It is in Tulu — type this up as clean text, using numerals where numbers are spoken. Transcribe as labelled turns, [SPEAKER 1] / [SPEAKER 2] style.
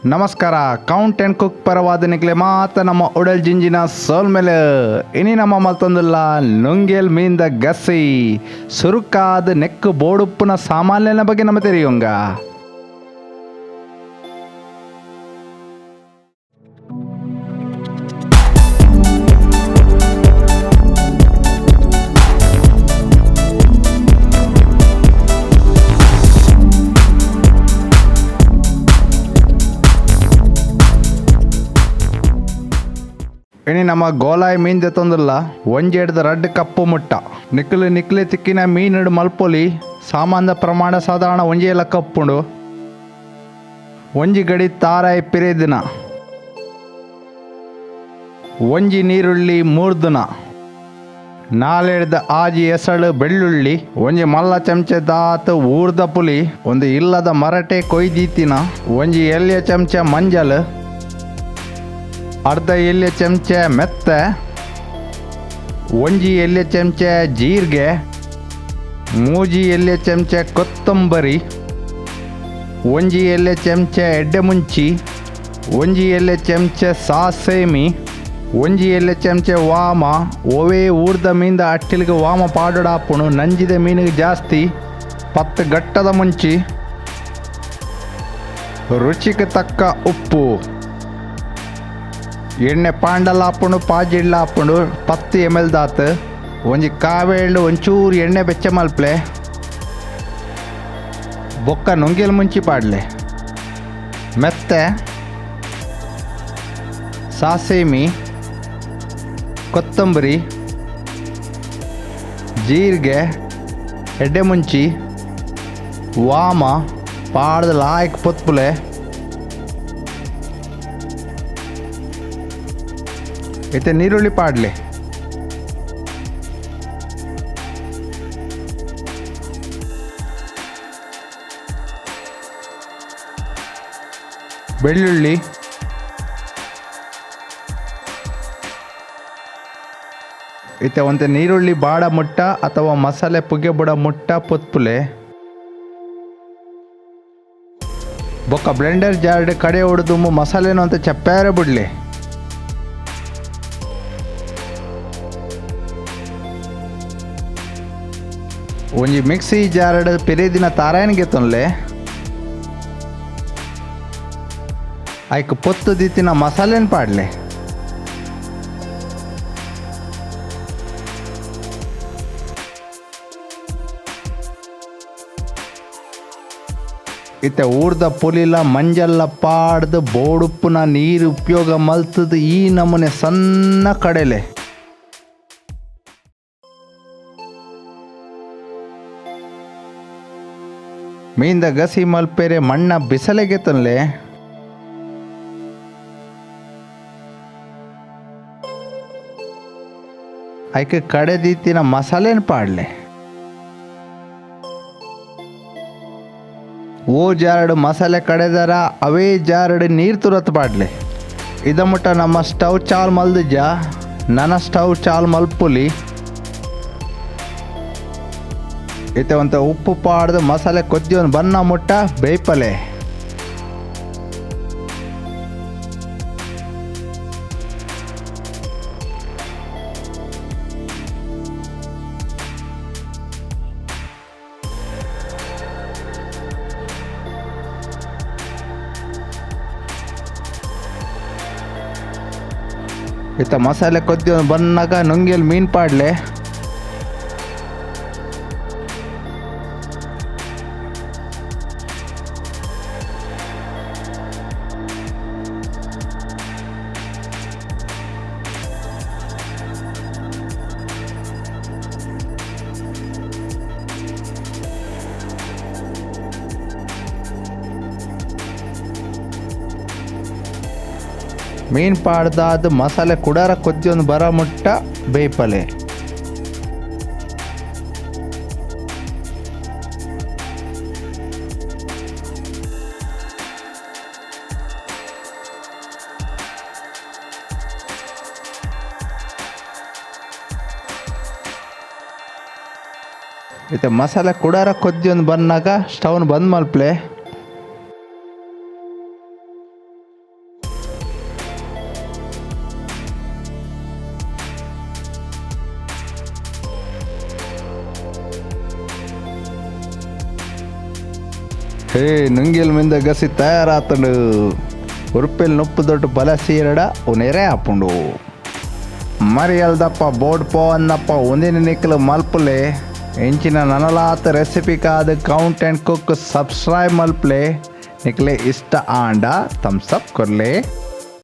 [SPEAKER 1] ನಮಸ್ಕಾರ, ಕೌಂಟ್ ಆ್ಯಂಡ್ ಕುಕ್ ಪರವಾದ ನಿಕ್ಲೆ ಮಾತ ನಮ್ಮ ಉಡಲ್ ಜಿಂಜಿನ ಸೋಲ್ಮೇಲೆ. ಇನಿ ನಮ್ಮ ಮಲ್ತೊಂದುಲ್ಲ ನುಂಗೆಲ್ ಮೀನ್ದ ಗಸಿ ಸುರುಕಾದ ನೆಕ್ಕು ಬೋಡುಪ್ಪುನ ಸಾಮಾನ್ಯನ ಬಗ್ಗೆ ನಮ್ಮ ತೆರಿಯುಂಗ. ಇನಿ ನಮ್ಮ ಗೋಲಾಯಿ ಮೀನ್ ದೆತ್ತೊಂದುಲ್ಲ ಒಂಜೆಡ್ದ ರಡ್ಡ್ ಕಪ್ಪು ಮುಟ್ಟ ನಿಕ್ಲು ನಿಕ್ಲೆ ತಿಕ್ಕಿನ ಮೀನುಡು ಮಲ್ಪೊಲಿ. ಸಾಮಾನ್ಯ ಪ್ರಮಾಣ ಸಾಧಾರಣ ಒಂಜೇಲ ಕಪ್ಪುಂಡು. ಒಂಜಿ ಗಡಿ ತಾರಾಯಿ ಪಿರೇದಿನ, ಒಂಜಿ ನೀರುಳ್ಳಿ ಮೂರ್ದುನ, ನಾಲೆಡ್ದ ಆಜಿ ಎಸಳು ಬೆಳ್ಳುಳ್ಳಿ, ಒಂಜಿ ಮಲ್ಲ ಚಮಚ ದಾತ್ ಊರ್ದ ಪುಲಿ, ಒಂದು ಇಲ್ಲದ ಮರಟೆ ಕೊಯ್ದೀತಿನ, ಒಂಜಿ ಎಲ್ಯ ಚಮಚ ಮಂಜಲ್, ಅರ್ಧ ಎಲ್ಯ ಚಮಚ ಮೆತ್ತೆ, ಒಂಜಿ ಎಲ್ಯ ಚಮಚ ಜೀರಿಗೆ, ಮೂಜಿ ಎಲ್ಯ ಚಮಚ ಕೊತ್ತಂಬರಿ, ಒಂಜಿ ಎಲ್ಯ ಚಮಚ ಎಡ್ಡೆ ಮುಂಚಿ, ಒಂಜಿ ಎಲ್ಯ ಚಮಚ ಸಾಸೇಮಿ, ಒಂಜಿ ಎಲ್ಯ ಚಮಚ ವಾಮ. ಒವೇ ಊರ್ದ ಮೀನ್ದ ಅಟ್ಟಿಲಿಗೆ ವಾಮ ಪಾಡೋಡಾಪುಣು, ನಂಜಿದ ಮೀನಿಗೆ ಜಾಸ್ತಿ. 10 ಗಟ್ಟದ ಮುಂಚಿ, ರುಚಿಗೆ ತಕ್ಕ ಉಪ್ಪು, ಎಣ್ಣೆ ಪಾಂಡಲಾಪುಂಡು ಪಾಜಿಡ್ಲಾಪುಂಡು 10 ml ದಾತ್, ಒಂಜಿ ಕಾವೇಳು ಒಂಚೂರು ಎಣ್ಣೆ ಬೆಚ್ಚ ಮಲ್ಪ್ಲೆ, ಬೊಕ್ಕ ನುಂಗೆಲ್ ಮುಂಚಿ ಪಾಡ್ಲೆ, ಮೆತ್ತೆ, ಸಾಸೇಮಿ, ಕೊತ್ತಂಬರಿ, ಜೀರಿಗೆ, ಎಡ್ಡೆ ಮುಂಚಿ, ವಾಮ ಪಾಡ್ದ ಲಾಯ್ಕ್ ಪೊತ್ಪುಲೆ. ಇತ್ತೆ ನೀರುಳ್ಳಿ ಪಾಡ್ಲೆ. ಬೆಳ್ಳುಳ್ಳಿ, ಇತ್ತೆ ಒಂತೆ ನೀರುಳ್ಳಿ ಬಾಡ ಮುಟ್ಟ ಅಥವಾ ಮಸಾಲೆ ಪುಗೆ ಬುಡ ಮುಟ್ಟ ಪೊತ್ಪುಲೆ. ಬೊಕ್ಕ ಬ್ಲೆಂಡರ್ ಜಾರ್ಡ್ ಕಡೆ ಹೊಡೆದು ಮಸಾಲೆನೂ ಅಂತ ಚಪ್ಪಾರೆ ಬಿಡ್ಲಿ. ಒಂಜಿ ಮಿಕ್ಸಿ ಜಾರ್ಡ್ ಪಿರೇದಿನ ತಾರಾಯನಿಗೆ ತೊನ್ಲೆ, ಐಕ್ ಪೊತ್ತು ದಿತ್ತಿನ ಮಸಾಲೆನ್ ಪಾಡ್ಲೆ. ಇತ್ತೆ ಊರ್ದ ಪುಲಿಲ ಮಂಜಲ್ಲ ಪಾಡ್ದು ಬೋಡುಪ್ಪುನ ನೀರು ಉಪಯೋಗ ಮಲ್ತದ ಈ ನಮೂನೆ ಸಣ್ಣ ಕಡೆಲೆ. ಮೀನ್ದ ಗಸಿ ಮಲ್ಪೆರೆ ಮಣ್ಣ ಬಿಸಲೆಗೆ ತನ್ಲೆ. ಐಕ್ ಕಡೆದೀತಿನ ಮಸಾಲೆನ್ ಪಾಡ್ಲೆ. ಓ ಜಾರಡು ಮಸಾಲೆ ಕಡೆದರ ಅವೇ ಜಾರಡು ನೀರು ತುರತ್ ಪಾಡ್ಲೆ. ಇದ ಮುಟ್ಟ ನಮ್ಮ ಸ್ಟವ್ ಚಾಲ್ ಮಲ್ದಿಜ, ನನ್ನ ಸ್ಟವ್ ಚಾಲ್ ಮಲ್ಪುಲಿ. ಇತ್ತೆ ಒಂತ ಉಪ್ಪು ಪಾಡ್ದು ಮಸಾಲೆ ಕೊದ್ದಿಯೊಂದು ಬನ್ನ ಮುಟ್ಟ ಬೇಯ್ಪಲೆ. ಇತ್ತ ಮಸಾಲೆ ಕೊದ್ದಿಯೊಂದು ಬನ್ನಾಗ ನುಂಗೆಲ್ ಮೀನು ಪಾಡ್ಲೆ. ಮೀನು ಪಾಡ್ದಾದ ಮಸಾಲೆ ಕುಡಾರ ಕೊದ್ದಿಯೊಂದು ಬರ ಮುಟ್ಟ ಬೇಯ್ಪಲೆ. ಇತ್ತೆ ಮಸಾಲೆ ಕುಡಾರ ಕೊದ್ದಿಯೊಂದು ಬನ್ನಾಗ ಸ್ಟವ್ನ ಬಂದ್ ಮಲ್ಪ್ಲೆ. ಹೇ, ನುಂಗಿಲ್ ಮಿಂದ ಗಸಿ ತಯಾರಾತುಂಡು. ಉರುಪಿಲ್ ನುಪ್ಪು ದೊಡ್ಡ ಬಲ ಸೀರಡ ಉನೇರೇ ಆಪುಂಡು. ಮರಿಯಲ್ದಪ್ಪ ಬೋರ್ಡ್ ಪೋವನ್ನಪ್ಪ ಒಂದಿನ ನಿಕ್ಲು ಮಲ್ಪುಲೆ. ಎಂಚಿನ ನನಲಾತ ರೆಸಿಪಿ ಕಾದು ಕೌಂಟ್ ಆ್ಯಂಡ್ ಕುಕ್ ಸಬ್ಸ್ಕ್ರೈಬ್ ಮಲ್ಪಲೆ. ನಿಕ್ಲೆ ಇಷ್ಟ ಆಂಡ ಥಮ್ಸ್ ಅಪ್ ಕೊರ್ಲೆ.